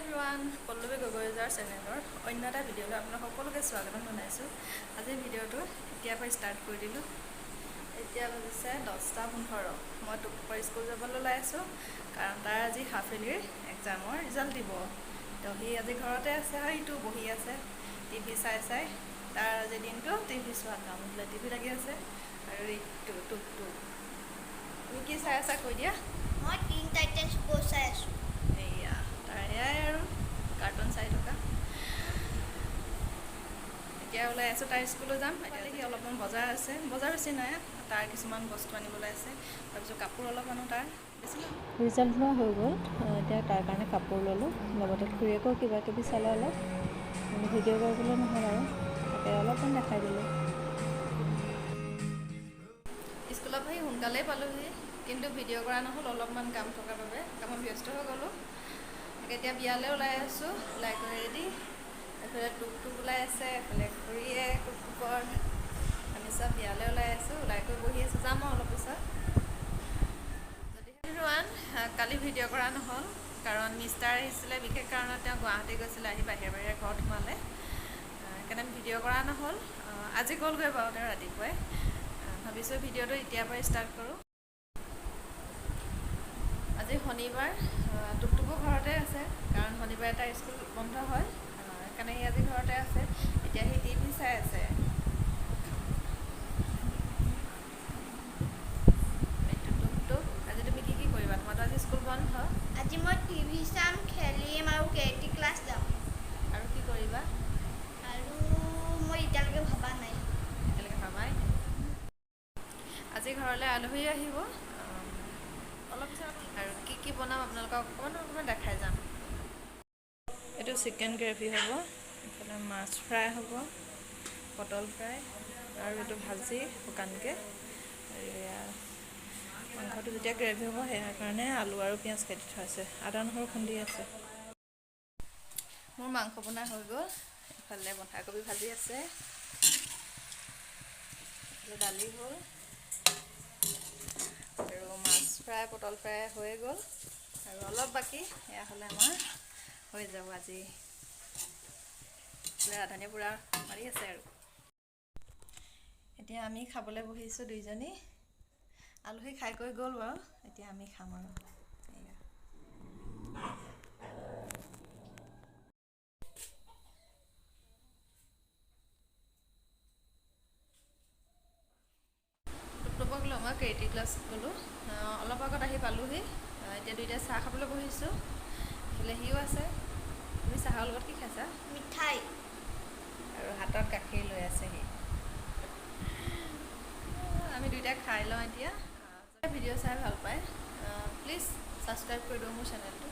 Everyone, Pallavi গগৈজাৰ চেনেলৰ অন্য এটা ভিডিঅ'লৈ আপোনাক সকলোকে স্বাগতম জনাইছোঁ। আজিৰ ভিডিঅ'টো এতিয়াৰ পৰা ষ্টাৰ্ট কৰি দিলোঁ। এতিয়া বাজিছে 10টা 15। মই টুকুপৰ স্কুল যাবলৈ ওলাই আছোঁ, কাৰণ তাৰ আজি হাফ ইয়াৰলিৰ এক্সামৰ ৰিজাল্ট দিব। তো সি আজি ঘৰতে আছে আৰু ইটো বহি আছে টিভি চাই চাই। তাৰ আজি দিনটো টিভি চোৱা কাম, বোলে টিভি লাগি আছে। আৰু ইটো টুক টুক, তুমি কি চাই আছা কৈ দিয়া। মই টিন টাইটেন্স গো চাই আছোঁ। এইয়া তাৰ সেয়াই আৰু কাৰ্টুন চাই থকা। এতিয়া ওলাই আছোঁ, তাৰ স্কুললৈ যাম। এতিয়া সি অলপমান বজাৰ আছে, বজাৰ বেছি নাই, তাৰ কিছুমান বস্তু আনিবলৈ আছে। তাৰপিছত কাপোৰ অলপ আনো, তাৰ বেছি নহয়। ৰিজাল্ট লোৱা হৈ গ'ল। এতিয়া তাৰ কাৰণে কাপোৰ ল'লোঁ, লগতে খুৰীয়েকেও কিবা কিবি চালে অলপ। কিন্তু ভিডিঅ' কৰিবলৈ নহ'ল আৰু তাকে অলপমান দেখাই দিলোঁ। স্কুলৰ পৰা আহি সোনকালেই পালোহি, কিন্তু ভিডিঅ' কৰা নহ'ল, অলপমান কাম থকাৰ বাবে কামত ব্যস্ত হৈ গ'লোঁ। এতিয়া বিয়ালৈ ওলাই আছোঁ, ওলাই কৰি ৰেডি। এফালে টুক টুক ওলাই আছে, এফালে খুৰীয়ে টুক টুকৰ। আমি চব বিয়ালৈ ওলাই আছোঁ, ওলাই কৰি বহি আছোঁ, যাম আৰু অলপ পিছত। ৰোৱান, কালি ভিডিঅ' কৰা নহ'ল, কাৰণ মিষ্টাৰ আহিছিলে বিশেষ কাৰণত, তেওঁ গুৱাহাটী গৈছিলে, আহি বাহিৰে বাহিৰে ঘৰত সোমালে, সেইকাৰণে ভিডিঅ' কৰা নহ'ল। আজি গ'লগৈ বাৰু তেওঁ ৰাতিপুৱাই। ভাবিছোঁ ভিডিঅ'টো এতিয়াৰ পৰাই ষ্টাৰ্ট কৰোঁ। আজি শনিবাৰ, টুকটুকো ঘৰতে আছে, কাৰণ শনিবাৰে তাৰ স্কুল বন্ধ হয়, সেইকাৰণে সি আজি ঘৰতে আছে। এতিয়া সি টিভি চাই আছে। এইটো টুকটুক, আজি তুমি কি কি কৰিবা? তোমাৰতো আজি স্কুল বন্ধ। আজি মই টিভি চাম, খেলিম আৰু কেৰাটে ক্লাছ যাম। আৰু কি কৰিবা? আৰু মই এতিয়ালৈকে ভবা নাই। এতিয়ালৈকে ভাবাই নাই। আজি ঘৰলৈ আলহী আহিব অলপ পিছত, আৰু কি কি বনাম আপোনালোকক অকণমান অকণমান দেখাই যাম। এইটো চিকেন গ্ৰেভি হ'ব, এইফালে মাছ ফ্ৰাই হ'ব, পটল ফ্ৰাই আৰু এইটো ভাজি শুকানকৈ। আৰু এয়া মাংসটো যেতিয়া গ্ৰেভি হ'ব, সেয়াৰ কাৰণে আলু আৰু পিঁয়াজ কাটি থোৱা আছে, আদা নহৰু খুন্দি আছে। মোৰ মাংস বনাই হৈ গ'ল। এইফালে বন্ধাকবি ভাজি আছে, এইফালে দালি হ'ল আৰু মাছ ফ্ৰাই, পটল ফ্ৰাই হৈয়ে গ'ল আৰু অলপ বাকী, সেয়া হ'লে আমাৰ হৈ যাব। আজি ৰান্ধনীয়ে পূৰা মাৰি আছে। আৰু এতিয়া আমি খাবলৈ বহিছোঁ দুইজনী। আলহী খাই কৰি গ'ল বাৰু, এতিয়া আমি খাম আৰু এয়া। টুকটুকক লৈ মই কেৰাটে ক্লাছ গ'লোঁ, অলপ আগত আহি পালোহি। এতিয়া দুইটাই চাহ খাবলৈ বহিছোঁ। এইফালে সিও আছে। তুমি চাহৰ লগত কি খাইছা? মিঠাই। আৰু হাতত গাখীৰ লৈ আছে সি। আমি দুইটাই খাই লওঁ এতিয়া। ভিডিঅ' চাই ভাল পায়, প্লিজ ছাবস্ক্ৰাইব কৰি দিওঁ মোৰ চেনেলটো।